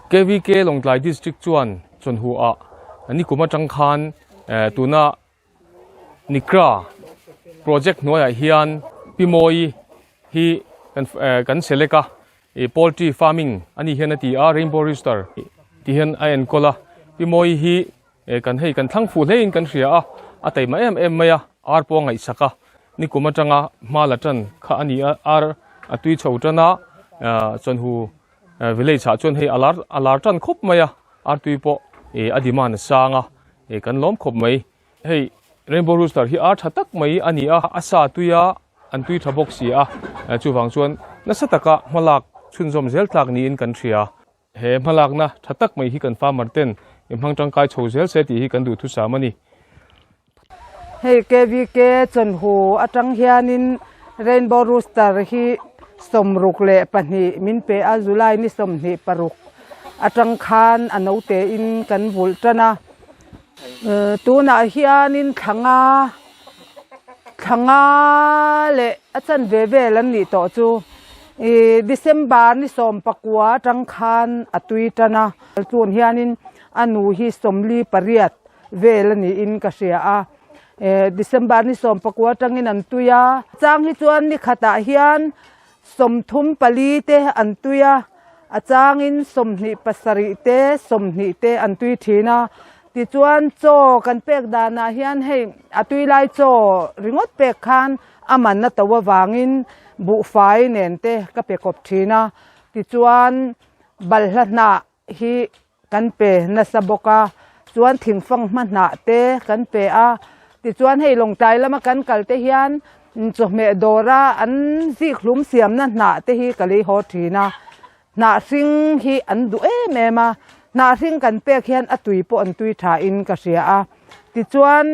KVK Lawngtlai District chuan chawnhu ah nikum atang khan tuna Nikra project hnuaiah hian Pi Mawi hi kan select a, poultry farming a nih hian a ti a, Rainbow Rooster tih hian a enkawl a. Pi Mawi hi kan hei kan thlang fuh hlein kan hria a, a taima em em mai a, ar pawh a ngaihsak a, nikum atanga hma la tan kha a ni a, ar a tui chho tan a, chawnhu Village ah chuan hei a lar a lar tan khawp mai a, artui pawh ih a demand a sang a, ih kan lawm khawp mai. Hei Rainbow Rooster hi ar tha tak mai a ni a, a sa tui a, an tui tha bawk si a, chuvang chuan nasa taka hmalak chhunzawm zel tlak niin kan hria. He hmalakna tha tak mai hi kan farmer ten i hmang tangkai chho zel se tih hi kan duhthusam a ni. Hei KVK chawnhu atang hianin Rainbow Rooster hi 62 min pe a, July ni 26 atang khan a note in kan vulh tan a. Tunah hianin thlanga thlanga leh a chanve vel an nih tawh chu ih December ni 19 atang khan a tui tan a. Tun hianin a nu hi 48 vel a niin ka hria a, eh December ni 19 atangin an tui a, chang hi chuan ni khatah hian 34 te an tui a, a changin 27 te 20 te an tui thin a, tichuan chaw kan pek danah hian hei a tui lai chaw ringawt pek khan a man a to avangin buhfai nen te ka pe kawp thin a, tichuan balhla hnah hi kan pe nasa bawk a, chuan thingfang hma hnah te kan pe a, tichuan hei Lawngtlai lama kan kal te hian chawhmeh dawra an zik hlum siamna hnah te hi ka lei haw thin a, hnah hring hi an duh em em a, hnah hring kan pek hian a tui pawh an tui tha in ka hria a, tichuan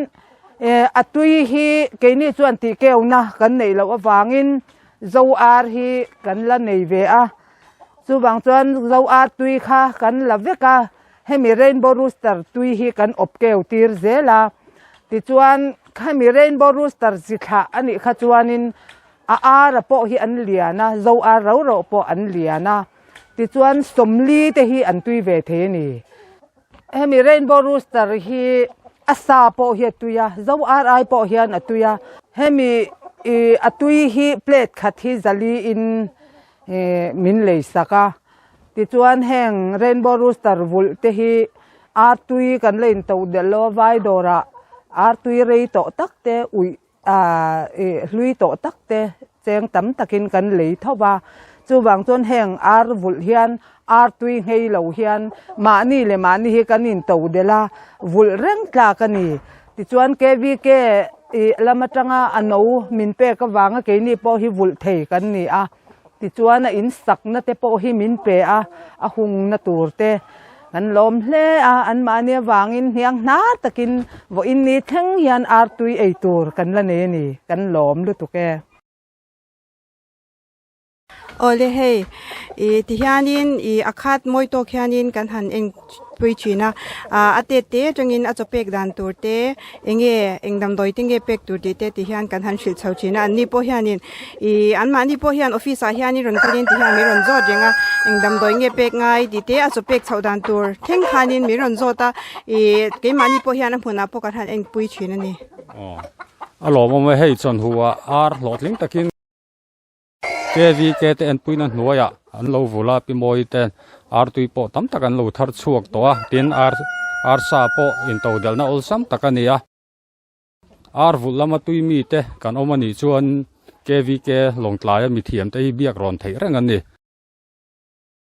eh a tui hi keini chuan tih keuna kan neih loh avangin zo ar hi kan la nei ve a. Chuvang chuan zo ar tui kha kan la vek a, hemi rainbow rooster tui hi kan awp keu tir zel a. Tichuan hemi rainbow rooster chi thlah a nih kha chuanin a ara pawh hi an lian a, zo ar ro ro pawh an lian a. Tichuan 40 te hi an tui ve thei a ni. Hemi rainbow rooster hi a sa pawh hi a tui a, zo ar ai pawh hian a tui a. Hemi ih a tui hi plate khat hi zali in Min lei sak a, tichuan heng rainbow rooster vulh te hi artui kan la intoh delh lo a, vai dawrah artui rei tawh tak te uih ah ih hlui tawh tak te cheng tam takin kan lei tho va, chuvang chuan heng ar vulh hian artui nghei lo hian mahni leh mahni hi kan intoh delh a, vulh reng tlak a ni. Tichuan KVK ih lam atanga a no min pek avanga keini pawh hi vulh thei kan ni a, tichuan a in sakna te pawh hi min pe a, a hungna tur te kan lawm hle a, anmahni avangin hniang hnar takin vawiin ni thleng hian artui ei tur kan la nei a ni, kan lawm lutuk e. Awle hei, ih tihianin ih a khat mawi tawk hianin kan han en pui thin a, ah a tet te atangin a chaw pek dan tur te eng nge eng damdawi te nge pek tur tih te tihian kan han hrilh chho thin a, an ni pawh hianin ih anmahni pawh hian office ah hianin rawn kalin tihian min rawn zawt reng a, eng damdawi nge pek ngai tih te a chaw pek chhoh dan tur thleng khanin min rawn zawt a, ih keimahni pawh hian a hmunah pawh kan han en pui thin a ni. Aw a lawmawm e hei chawnhu ah ar hlawhtling takin. KVK te enpuina hnuaiah an lo vul a, Pi Mawi te artui pawh tam tak an lo thar chhuak tawh a, tin ar arsa pawh intodelhna awlsam tak a ni a. Ar vulh lama tui mite kan awm a nih chuan KVK Lawngtlaia mithiamte hi biak rawn theih reng an ni.